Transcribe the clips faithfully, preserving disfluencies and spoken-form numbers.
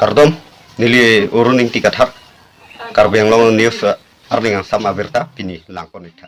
Kardom, neli Arun Ingti Kathar, Karbi Anglong News, eh, arni kangsam abirta pini langpon-iktha.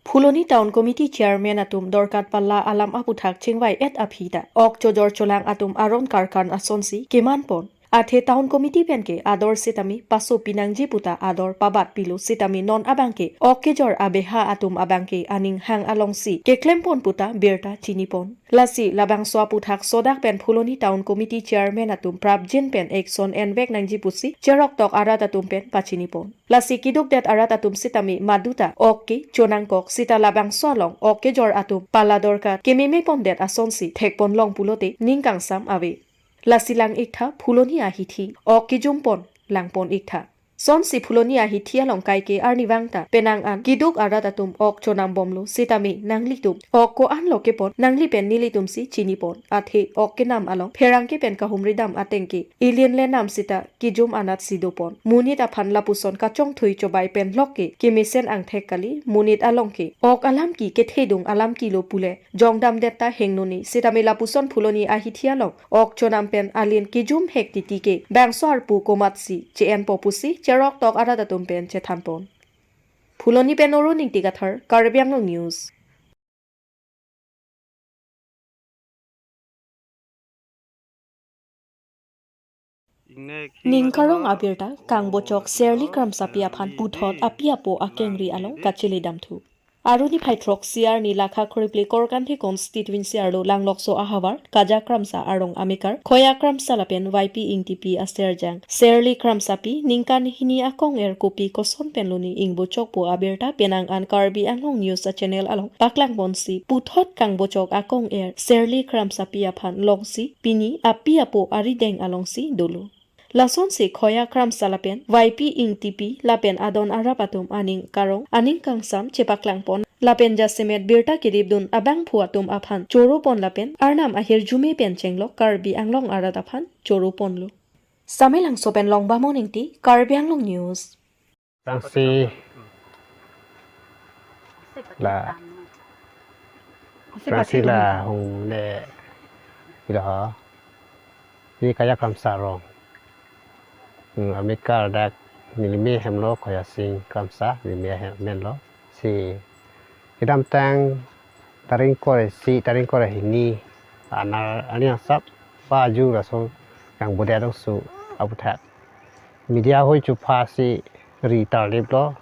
Phuloni Town Committee Chairman atum dorkat pala alam aputhak chingvai-et aphi ta ok chojor cholang atum aron karkan asonsi kemanpon. Athe Town Committee penke ador sitame paso pinangji puta ador pabat pilo sitame non abangke ok kejor abeha atum abangke aning hang alongsi keklempon puta birta chinipon. Lasi labangso aputhak sodak pen Phuloni Town Committee Chairman atum prapjin pen action envek nangji pusi cheroktok arat atum pen pachinipon. Lasi kidukdet arat atum sitame maduta ok ke chonangkok sita labangso along ok kejor atum pala dorkat kememepondet asonsi thekponlong pulote ning kangsam ave. Lasi lang-iktha Phuloni ahithi, ok kejumpon langpon-iktha. Sonsi Phuloni ahithi along kaike arnivang ta penang an kiduk arat atum ok chonambomlo sitame nanglitum ok ko-anlo kepon nangli pen nelitumsi chinipon. Athe ok kenam along pherangke pen kahumridam atengke ilin lenam sita kejum anatsi dopon. Monit aphan lapuson kachongthui chobai pen lok ke kemesen angthek kali, monit along ke ok alam ke kethedung alam kilo pule jongdamdet ta hingno ne. Sitame lapuson Phuloni ahithi along ok chonam pen alin kejum hek titi ke bangso arpu komatsi che-enpo pusi cheroktok arat atum pen chethanpon. Phuloni pen Arun Ingti Kathar, Karbi Anglong News. Ning karong abirta kangbochok Serli Kramsapi aphan puthot api apo akengri along kacheledamthu. Arni phai throksi arni lakha khrepli Korkanthi constituency arlo Langlokso ahavar Kaja Kramsa arong amekar Khoya Kramsa lapen Y P Ingtipi aserjang Serli Kramsapi ningkan hini akong er kopi koson pen loni ingbochokpo abirta penang an Karbi Anglong News a channel along paklangponsi puthot kangbochok akong er Serli Kramsapi aphan longsi pini api apo arideng alongsi dolo. Lasonsi Khoya Kramsa lapen Y P Ingtipi lapen adon arap atum aning karong aning kangsam chepaklangpon lapen jasemet birta kedipdun abangphu atum aphan choropon lapen arnam ahirjume pen chenglok Karbi Anglong arat aphan choroponlo. Samelangso pen Longbamon Ingti, Karbi Anglong News. Aphrangsi la, aphrangsi la hung le ilo ho. Di Kaja Kramsa arong. Hmm, amekar dak neli me hemlo Khoya Sing Kramsa, neli me hem menlo. Si kedamtang tarik kre-isi, tarik kre-hini, anar ani asap, baju laso kangbodet dongsu aputhak media hoi chupha si ri tarliplo.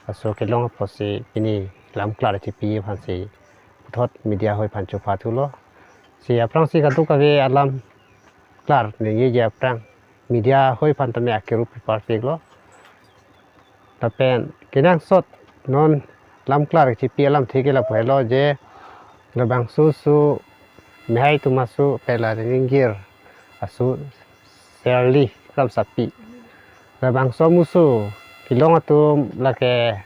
Laso kelong apotsi pini lamklar chipi aphansi puthot media hoi aphan chupha thulo. Si aphrangsi kadokave alam klar ningjeje aphrang media hoi aphan tame akiru pipar piklo. Lapen kenangsot non lamklar chipi alamthe ke lapu helo je labangso aso mehai atum aso pela ninggir aso Serli Kramsapi. Labangso amuso kelong atum lake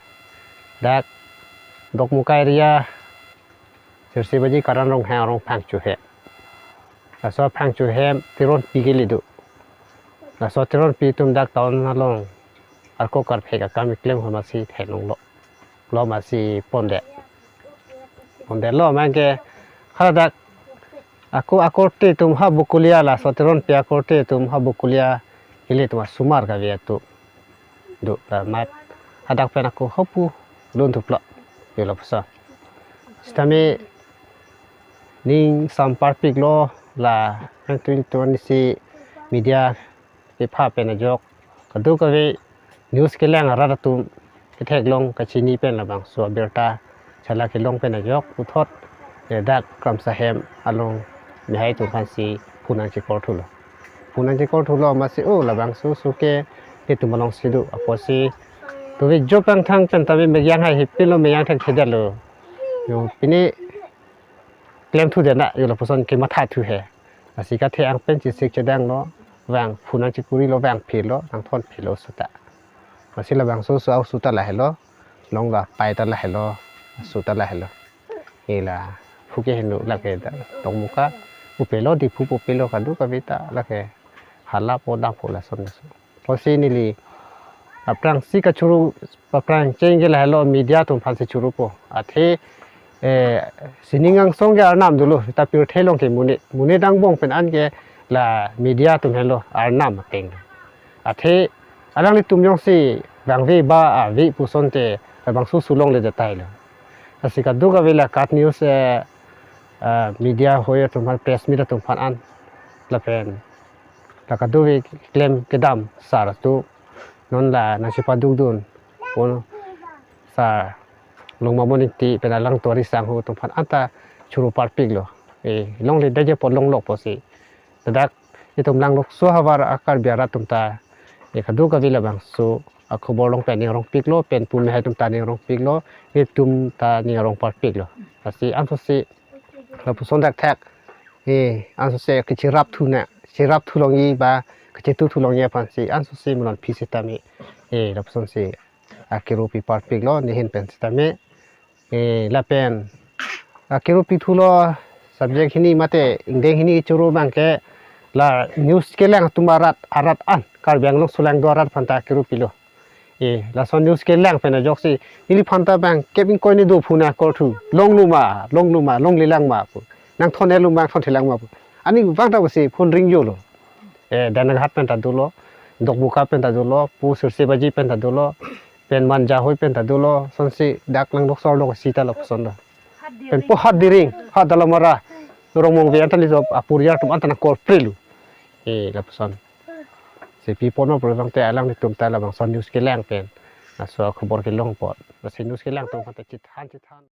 dak Dokmoka area Sirsibaji Karan Ronghang arong Phangcho hem. Laso Phangcho hem Teronpi kele do. Laso Teronpi atum dak town along arko karphek akam keklem ahormu si theklonglo. Lo masi pondet. Pondetlo mangke haladak ako akorte atum ha Bokolia, laso Teronpi akorte atum ha Bokolia kele atum asomar kave atum do, lamat hadak pen ako hapu lun thuplo. Yo lapuson. Sitame ning samparpiklo la nangtun tun si media kepha pen ajok kadokave news kelang arat atum ketheklong kachini pen labangso abirta chala kelong pen ajok puthot le dak Kramsa hem along mehai atum aphansi phunang chekor thulo. Phunang chekor thulo masi o labangso aso ke netum alongsi do apotsi tuve jo pangthang pen tame meyang hai hepilo meyang thekthedetlo. Yo pini klem thudet na yo lapuson kematha thu he. Lasi kathe ang pen chesik chedanglo, vang phunang chekurilo, vang phelo, nangthon phelo aso ta. Lasi labangso aso aso ta lahelo, longlo apai ta lahelo, aso ta lahelo. Ila phu ke heno lake ta Dokmoka pu pelo, Diphu pu pelo, kadokave ta lake hala po dampo lason aso. Apotsi neli aphrangsi kachoro, aphrang cheng ke lahelo media atum aphansi choropo. Athe Eh, sining angsong ke arnam dolo, ta pirthe along ke monit, monit angbong pen an ke la media atum henlo arnam ateng. Athe alanglitum jongsi bangve ba ave puson te labangso sulongle jatailo. Lasi kadokave la KAT News, eh, eh, media hoi atum aphan, press meet atum aphan an lapen la kadokave klem kedam sar atum non la nangchepadukdun pon sar Longmamon Ingti pen alang Tuari Sangho atum aphan anta choro parpiklo. Eh, longle detji apot longlok pusi. Ladak itum Langlokso ahavar a-Karbi arat atum ta, eh, kadokave labangso akhobor along pen ning arongpiklo, pen pu me hai atum ta ning arongpiklo, itum ta ning arong parpiklo. Lasi ansose lapuson dak thak, eh, ansose kacherap thu na, cherap thu longji ba kachetu thu longji aphansi ansose malom aphi sitame, eh, lapusonsi akero pi parpiklo, nehin pen sitame, eh, lapen akero pithulo, subject hini mate ingdeng hini choro abang ke la news kelang atum arat, arat an, Karbi Anglong sulangdo arat aphanta akero pilo. Eh, lason news kelang pen ajoksi neliphan ta bang kep ingkoi ne do phone a-call thu, longlo ma, longlo ma, longlelang ma pu, nangthon-etlo ma, nangthonthelang ma pu. Ani bang ta pusi phone ringjolo. Eh, Danaghat pen ta dolo, Dokmoka pen ta dolo, pu Sirsebaji pen ta dolo, pen Manjahoi pen ta dolo, sonsi dak Langlokso arlo si ta lapuson do. Pen pu Hatdiring, Hatdalamara, Rongmongve anta li jop apor ya atum anta nang-call prelo. Eh, lapuson. Si pi pon ma pu abang te alanglitum ta labangso news kelang pen laso akhobor kelong apot. Lasi news kelang atum aphanta chethan chethan.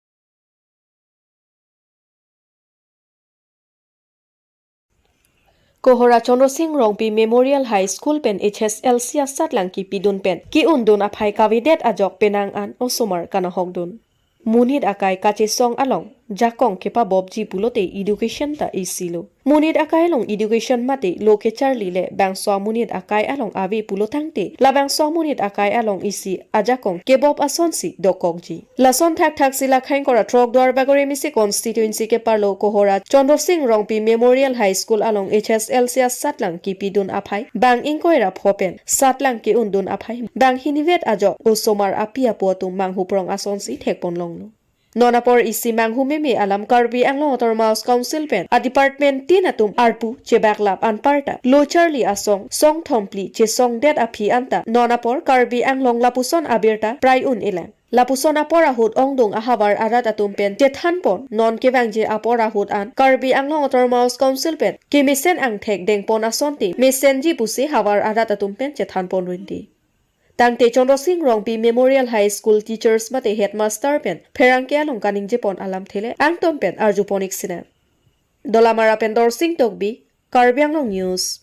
Kohora Chandra Singh Rongpi Memorial High School pen H S L C asatlang kipidun pen ke-undun aphai kavedet ajok penang an osomar kanahokdun. Monit akai kachesong along jakong kepabopji pulote education ta isilo. Monit akai along education mate lo kecharli le bangso amonit akai along ave pulo tangte, labangso amonit akai along isi ajakong kebop asonsi dokokji. Lason thakthaksi la Khangkora Throk Duarbagori M A C constituency keparlo Kohora Chandra Singh Rongpi Memorial High School along H S L C asatlang kipidun aphai bang ingkoi ra pho pen satlang ke-undun aphai bang hinivet ajok osomar api apo atum manghuprong asonsi thekpon longlo. Non apor isi manghu meme alam Karbi Anglong Autonomous Council pen a-department tin atum arpu chebaklap anparta lo charli asong song thom phli chesongdet aphi anta non apor Karbi Anglong lapuson abirta prai un-elang. Lapuson apor ahut ongdung ahavar arat atum pen chethanpon, non kevangji apor ahut an Karbi Anglong Autonomous Council pen kemesen angthek dengpon asonte mesenji pusi havar arat atum pen chethanpon rinti. Tangte Chandra Singh Rongpi Memorial High School teachers mate headmaster pen pherangke along kaningjepon alamthe le angton pen arjupon-ik sinang. Dolamara pen Dorsing Tokbi, Karbi Anglong News.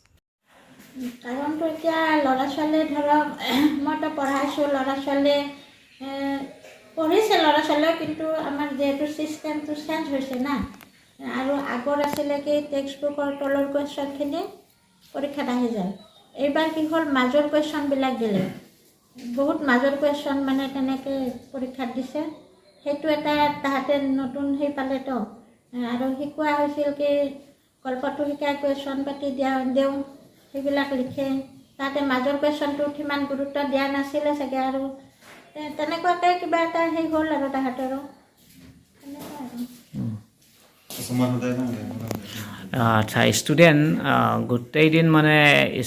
কাৰণটো এতিয়া ল'ৰা ছোৱালীয়ে ধৰক মইতো পঢ়াইছোঁ, ল'ৰা ছোৱালীয়ে এ, পঢ়িছে ল'ৰা ছোৱালীয়েও, কিন্তু আমাৰ যিহেতু ছিষ্টেমটো চেঞ্জ হৈছে না, আৰু আগৰ আছিলে কি টেক্সট বুকৰ তলৰ কুৱেশ্যনখিনি পৰীক্ষাত আহি যায়। এইবাৰ কি হ'ল, মাজৰ কুৱেশ্যনবিলাক দিলে, বহুত মাজৰ কুৱেশ্যন মানে তেনেকে পৰীক্ষাত দিছে। সেইটো এটা তাহাঁতে নতুন সেই পালেতো, আৰু শিকোৱা হৈছিল কি গল্পটো শিকাই কুৱেশ্যন পাতি দিয়া দিওঁ, সেইবিলাক লিখে। তাতে মাজৰ কুৱেশ্যনটোত সিমান গুৰুত্ব দিয়া নাছিলে চাগে, আৰু তে- তেনেকুৱাকে কিবা এটা সেই হ'ল আৰু তাহাঁতৰো। তেনেকুৱা আৰু। আচ্ছা, ষ্টুডেণ্ট গোটেই দিন মানে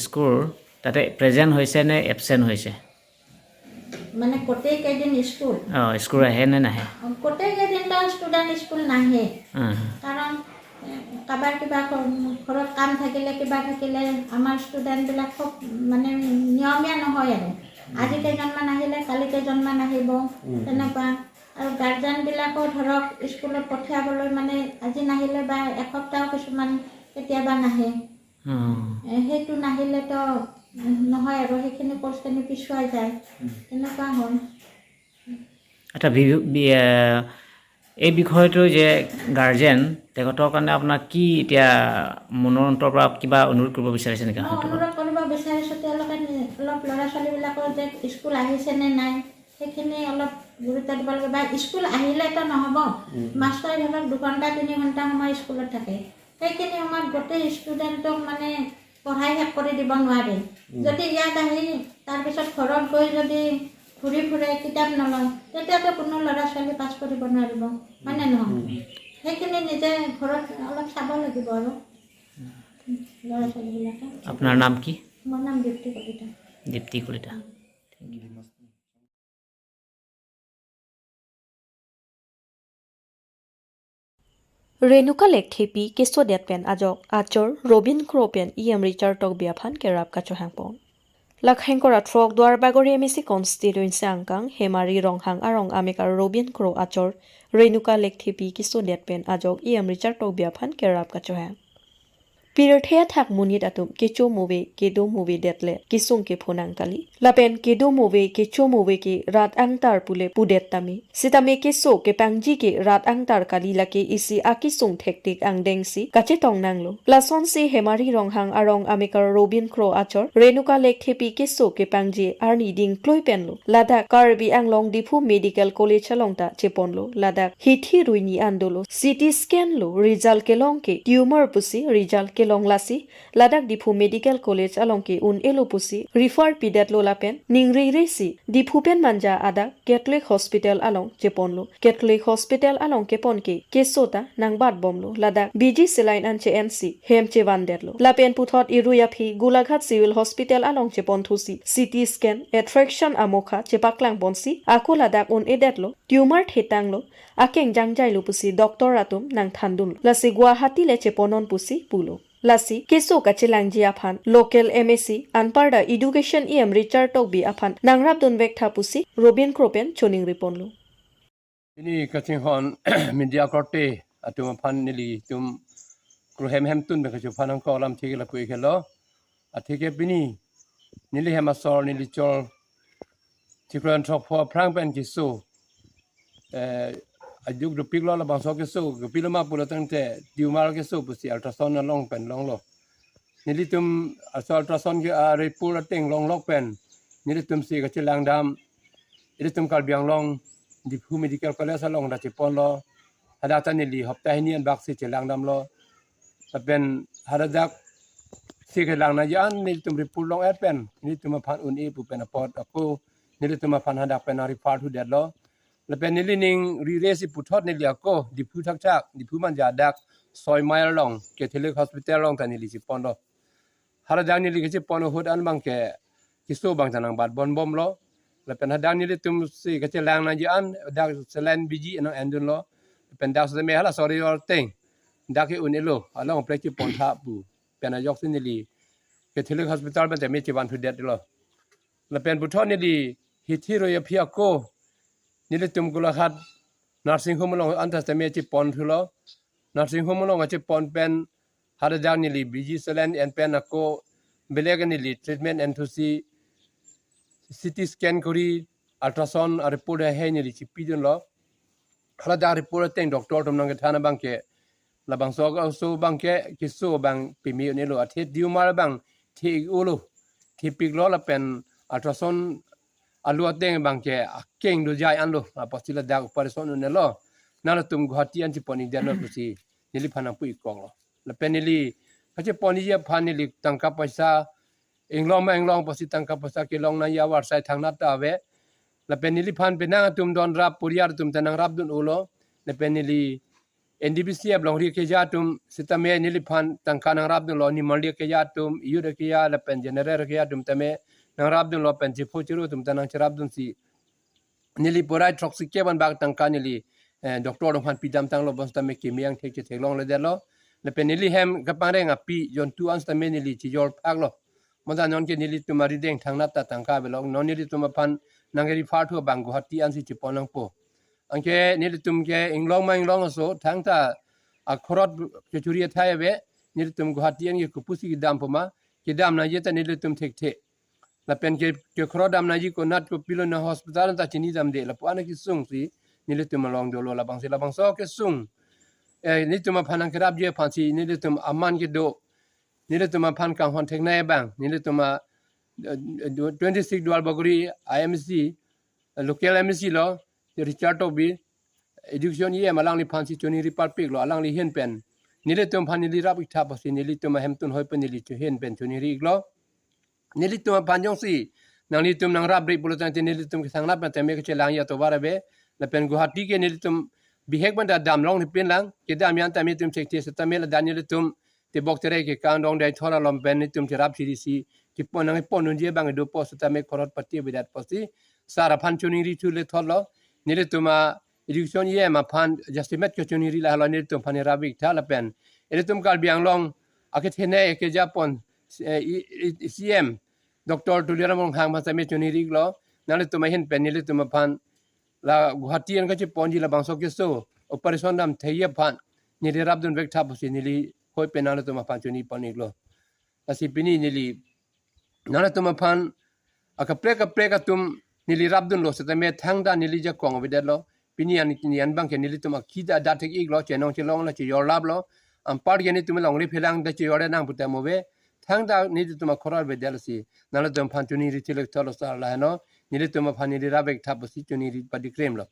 স্কুল তাতে প্ৰেজেণ্ট হৈছে নে এবচেণ্ট হৈছে? মানে গোটেই কেইদিন স্কুল? অ, স্কুল আহে নে নাহে? গোটেই কেইদিনতো ষ্টুডেণ্ট স্কুল নাহে। উম, কাৰণ এ, কাৰোবাৰ কিবা ঘ- ঘৰত কাম থাকিলে, কিবা থাকিলে, আমাৰ ষ্টুডেণ্টবিলাক খুব মানে নিয়মীয়া নহয় আৰু। আজি কেইজনমান আহিলে, কালি কেইজনমান আহিব, তেনেকুৱা। আৰু গাৰ্জেনবিলাকো ধৰক স্কুলত পঠিয়াবলৈ মানে আজি নাহিলে বা এসপ্তাহ কিছুমান কেতিয়াবা নাহে। উম। এ, সেইটো নাহিলেতো নহয় আৰু, সেইখিনি কৰ্চখিনি পিছুৱাই যায়, তেনেকুৱা হয়। আচ্ছা, বি- বি- এ, এই বিষয়টো যে গাৰ্জেন, তেখেতৰ কাৰণে আপোনাক কি এতিয়া মনৰ অন্তৰৰ পৰা কিবা অনুৰোধ কৰিব বিচাৰিছে নেকি? মই অনুৰোধ কৰিব বিচাৰিছোঁ, তেওঁলোকে নি- অলপ ল'ৰা ছোৱালীবিলাকৰ যে স্কুল আহিছে নে নাই, সেইখিনি অলপ গুৰুত্ব দিব লাগে। বা স্কুল আহিলেতো নহ'ব, মাষ্টৰ ধৰক দুঘণ্টা তিনি ঘণ্টা সময় স্কুলত থাকে, সেইখিনি সময়ত গোটেই ষ্টুডেণ্টক মানে পঢ়াই শেষ কৰি দিব নোৱাৰে। যদি ইয়াত আহি তাৰপিছত ঘৰত গৈ যদি ঘূৰি ফুৰে, কিতাপ নলয়, তেতিয়াতো কোনো ল'ৰা ছোৱালী পাছ কৰিব নোৱাৰিব, হয়নে নহয়? সেইখিনি নিজে ঘৰত অলপ চাব লাগিব আৰু ল'ৰা ছোৱালীবিলাকে। আপোনাৰ নাম কি? মোৰ নাম দীপ্তি কলিতা। দীপ্তি Kalita. Renuka Lekthepi kesodet pen ajok achor Robin Kro pen E M Richard Tokbi aphan kerap kachohangpon. Lakhang kora throk Duarbagori M A C constituency angkang Hemari Ronghang arong amekar Robin Kro achor Renuka Lekthepi kesodet pen ajok E M Richard Tokbi aphan kerap kachohang. Pirthe athak monit atum kecho move kedo move det le kesung kepho nang kali. Lapen kedo move kecho move ke rat angtar pule pudet tame. Sitame keso kepangji ke rat angtar kali, lake isi akesung thektik angdeng si kachetong nanglo. Lasonsi Hemari Ronghang arong amekar Robin Kro achor Renuka Lekthepi keso kepangji arni dingkloi penlo. Ladak Karbi Anglong Diphu Medical College along ta cheponlo. Ladak hithi ruini an dolo. C T scan lo, result kelong ke tumor pusi result kelong, lasi ladak Diphu Medical College along ke un-elo pusi refer pidetlo lapen ningri resi Diphu pen manja adak Catholic Hospital along cheponlo. Catholic Hospital along kepon ke keso ta nangbat bomlo. Ladak B G saline an che-en si hem chevandetlo. Lapen puthot irui aphi Golaghat Civil Hospital along cheponthusi C T scan, ultrasound amokha chepaklang ponsi ako ladak un-edetlo, tumor thetanglo, akeng jangjailo pusi doctor atum nangthandunlo. Lasi Guwahati le cheponnon pusi pulo. Lasi keso kachelangji aphan local M A C anparta Education E M Richard Tokbi aphan nangrapdunvek tha pusi Robin Kro pen choningri ponlo. Pini kachinghon media korte atum aphan nelitum kruhem hemtun pen kachophan angko alam thik lapu-ik helo. Atheke pini neli hem asor neli chor chiklo throk pho aphrang pen keso, eh, ajuk dopiklo, labangso keso kopilo ma pulo tangte tumor keso pusi ultrasound along pen longlo. Nelitum asor ultrasound ke a report ateng longlok pen nelitum si kachelang dam, ilitum Karbi Anglong Diphu Medical College along ta cheponlo. Hadak ta neli hopta hini an bak si chelang damlo. Lapen hadak si kelang nangji an nelitum report long-et pen nelitum aphan un-e pu pen apot ako nelitum aphan hadak pen refer thudetlo. Lapen neli ningri resi puthot neli ako Diphu thakthak, Diphu manja adak soi mile along Catholic Hospital along ta neli cheponlo. Hadak neli kachepon ahut an abang ke keso abang ta nangbat bon bomlo. Lapen hadak nelitum si kachelang nangji an dak saline B G nang-endunlo. Lapen dak sitame hala sori or teng dak ke un-elo, along plek chepon tha pu pen ajoksi neli Catholic Hospital pen tame chevan thudetlo. Lapen puthot neli hithi rui aphi ako nelitum Golaghat nursing home along an ta sitame chepon thulo. Nursing home along kachepon pen hadak neli B G saline en pen ako belek neli treatment enthusi C T scan kori ultrasound a report he neli chipidunlo. Hadak report ateng doctor atum nangkethan abang ke labangso aso abang ke keso abang pimi un-elo, athe tumor abang the-ik-olo, thepiklo lapen ultrasound alu ateng abang ke akeng dojai anlo, apotsi ladak operation un-elo. Nangtum Guwahati an chepon-ikdetlo pusi neliphan nangpu-ik koklo. Lapen neli kacheponji aphan neli tangka poisa inglong ma inglong pusi tangka poisa kelong nangji avarsai thangnat ta ave. Lapen neliphan penang atum donrap puriar atum ta nangrapdun-olo. Lapen neli N D B C F longri keja atum sitame neliphan tangka nangrapdunlo, nimarli keja atum, youth keja lapen general keja atum tame nangrapdunlo, pen chepho chero atum ta nangcherapdunsi neli purai throksi kep an bak tangka neli, eh, doctor atum aphan pidam tanglo, bonsitame kimi angthek chetheklongledetlo. Lapen neli hem kapangreng api jontu an sitame neli chijor phaklo. Bonta non ke nelitum arideng thangnat ta tangka avelong. Non nelitum aphan nang refer thu abang Guwahati ansi chepon nangpo. Anke nelitum ke inglong ma inglong aso thangta akhorot kechuri athai ave, nelitum Guwahati an ke kopusi kedam poma, kedam nangji ta nelitum thekthe. Lapen ke, kekhorot dam nangji konat kopilo na hospital ta chinidamde lapu an kesung si nelitum along dolo, labangsi labangso kesung. Eh, nelitum aphan nangkerapji aphansi nelitum aman kedo. Nelitum aphan kanghon theknei abang nelitum a, eh, twenty-six Duarbagori I M C, eh, local M C lo, Richard Tokbi, Education E M alangliphansi choningri parpiklo, alangli ahin pen nelitum aphan neli rap-ik tha pusi nelitum ahemtun hoi pen neli cho ahin pen choningri-iklo. Nelitum aphan jongsi Nanglitum nangrap ri pulo tangte nelitum ke sangnap na tame kechelangji atovar ave. Lapen Guwahati ke nelitum bihek banda damlong ni pinlang. Kedam an tame tum chekthe setame ladak nelitum tebok tere ke kangdong dai thor along pen nelitum cherap siri si kipon nangpon unji abang do po setame korot pati bedat posi. Sar aphan choningri thu le thotlo. Nelitum a education E M aphan jasemet kechoningri lahelo nelitum aphan rapik tha lapen. Nelitum Karbi Anglong akethene kejapon, eh, i- i- C M Doctor Tuliram Ronghang aphan tame choningri iklo. Nanglitum ahin pen nelitum aphan la Guwahati an kacheponji labangso keso operation dam thei aphan neli rapdun vek tha pusi neli hoi pen nanglitum aphan choningri pon iklo. Lasi pini neli nanglitum aphan akaprek kaprek atum neli rapdunlo setame thangta neli jakong avedetlo. Pini an, pini an abang ke nelitum akhi ta dat thek iklo, chenong chelong lo, chejor laplo. Anpar ke nelitum along riphelang ta chejor nang puta move. Thangta nelitum akhorot avedetlo si nanglitum aphan choningri thilek thotlo sar laheno. Nelitum aphan neli rapik tha pusi choningri padikremlo.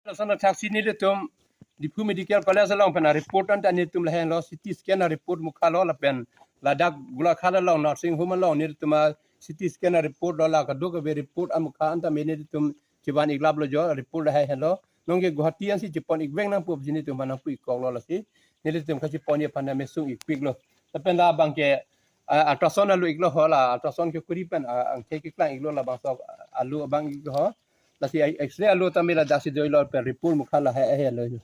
Lason thaksi nelitum Diphu Medical College along pen a report anta nelitum lahenlo, C T scan a report mukha lo lapen ladak Golaghat along nursing home along nelitum a C T scan a report lo, la kadokave report amukha anta me nelitum chevan iklaplo jo, report lahai henlo. Nonke Guwahati ansi chepon ikvek nangpo pusi nelitum aphan nangpu ikkoklo lasi. Nelitum kacheponji aphan ta mesung ikpiklo. Lapen labang ke, ah, ultrasound alo iklo ho la, ultrasound kekuri pen, ah, angthek keklang iklo labangso alo abang iklo ho. Lasi X-ray alo tame ladak si doilo pen report mukha lahai henlo.